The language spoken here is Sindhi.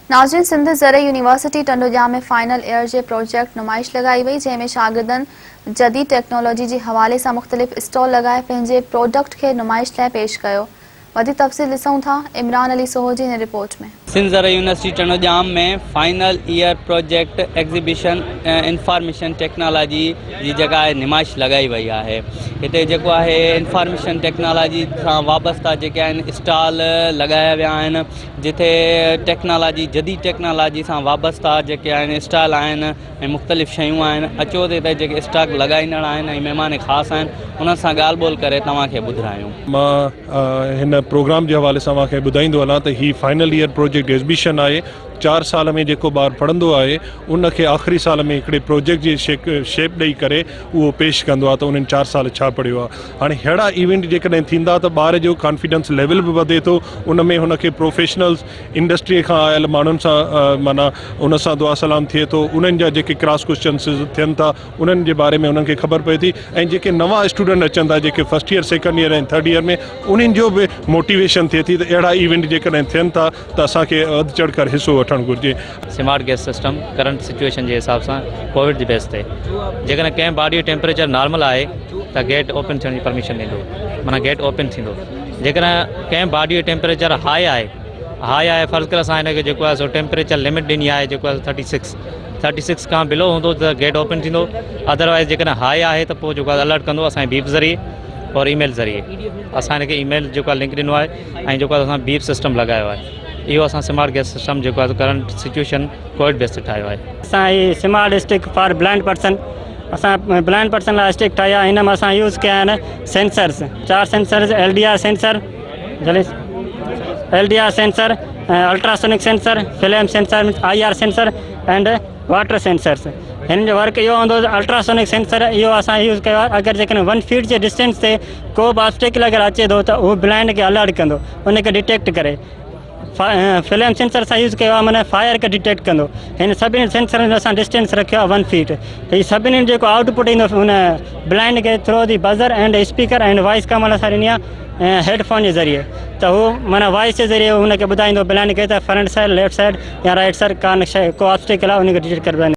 ناظرين سنڌ زرعي يونيورسٽي ٽنڊوڄام ۾ فائنل ايئر جي پروجيڪٽ نمائش لڳائي وئي جنهن ۾ شاگردن جديد ٽيڪنالاجي جي حوالي سان مختلف اسٽال لڳائي پنهنجي پروڊڪٽ کي نمائش لاء پيش ڪيو وڌيڪ تفصيل ڏسون ٿا عمران علي سوهو جي هن رپورٽ ۾. سنڌ زرعي university Tandojam ۾ final year project exhibition information technology جي جيڪا آهي نمائش لڳائي وئي آهي هتي جيڪو آهي انفارميشن ٽيڪنالاجي سان وابسته جيڪي آهن اسٽال لڳايا ويا آهن جتي ٽيڪنالاجي جديد ٽيڪنالاجي سان وابسته جيڪي آهن اسٽال آهن ۽ مختلف شيون آهن اچو ته هتي جيڪي اسٽاڪ لڳائيندڙ آهن ۽ مهمان خاص آهن انهن سان ڳالهه ٻولهه ڪري توهان کي ٻڌرايون. مان هن پروگرام جي حوالي سان اوهان کي ٻڌائيندو هلان ته هي فائنل ايئر پروجيڪٽ ايگزبيشن آهي چار سال ۾ جيڪو ٻار پڙهندو آهي ان کي آخري سال ۾ هڪڙي پروجيڪٽ جي شيپ ڏئي ڪري اهو پيش ڪندو آهي ته انهن چار سال ڇا پڙهيو آهي هاڻي ههڙا ايونٽ جيڪڏهن ٿيندا ته ٻار جو ڪانفيڊنس ليول به وڌي ٿو ان ۾ هن کي پروفيشنلز انڊسٽري کان آيل ماڻهن سان معنيٰ ان سان دعا سلام ٿئي ٿو انهن جا جيڪي ڪراس ڪوشچنسز ٿين ٿا انهن جي باري ۾ انهن کي خبر پئي ٿي ۽ جيڪي نوان اسٽوڊنٽ اچن ٿا جيڪي first year second year ۽ third year ۾ انهن جو به موٽيويشن ٿئي ٿي ته اهڙا ايونٽ جيڪڏهن ٿين ٿا ته اسان کي وڌ چڙهه ڪري حصو وٺڻ گهرجي. Smart gas system current situation جي حساب سان ڪووڊ جي بيس تي جيڪڏهن ڪنهن باڊي جو ٽيمپريچر نارمل آهي ته گيٽ اوپن ٿيڻ جي پرميشن ڏيندو معنيٰ گيٽ اوپن ٿيندو جيڪڏهن ڪنهن باڊي جو ٽيمپريچر هاء آهي هاء آهي فرض ڪر اسان هن کي جيڪو آهي سو ٽيمپريچر لمٽ ڏني آهي جيڪو آهي 36 36 کان بلو هوندو ته گيٽ اوپن ٿيندو ادروائز جيڪڏهن هاء آهي ته پوء جيڪو آهي الرٽ ڪندو اسان جي بيپ ذريعي اور اي ميل ذريعي اسان هن کي اي ميل جيڪو آهي لنڪ ڏنو آهي ۽ جيڪو اسان بيپ سسٽم لڳايو آهي اهو اسان سمارٽ گيس سسٽم جيڪو آهي ڪرنٽ سچويشن ڪووڊ بيس تي ٺاهيو آهي. اسان هي smart stick for blind person اسان بلائنڊ پرسن لاء اسٽڪ ٺاهي آهي هن ۾ اسان يوز ڪيا آهن سينسرز چار sensors L D R sensor L D R sensor ultrasonic sensor flame sensor I R sensor and water sensors هن جو ورڪ اهو هوندو ته الٽراسونڪ سينسر اهو اسان يوز ڪيو آهي اگر جيڪڏهن ون فيٽ جي ڊسٽنس تي ڪو به آبسٽيڪل اگر اچي ٿو ته هو بلائنڊ کي الرٽ ڪندو ان کي ڊٽيڪٽ ڪري فليم سينسر اسان يوز ڪيو آهي معنی فائر کي ڊٽيڪٽ ڪندو هن سڀني سينسرن جو اسان ڊسٽنس رکيو آهي ون فيٽ هي سڀني جيڪو آئوٽ پٽ ايندو هن بلائنڊ کي through the buzzer and speaker and voice command اسان ڏني آهي هيڊ فون جي ذريعي ته هو معنی وائس جي ذريعي هن کي ٻڌائيندو بلائنڊ کي ته فرنٽ سائيڊ ليفٽ سائيڊ يا رائٽ سائيڊ ڪا نه شيء ڪو آبسٽيڪل آهي ان کي ڊٽيڪٽ ڪري ٻڌائيندو.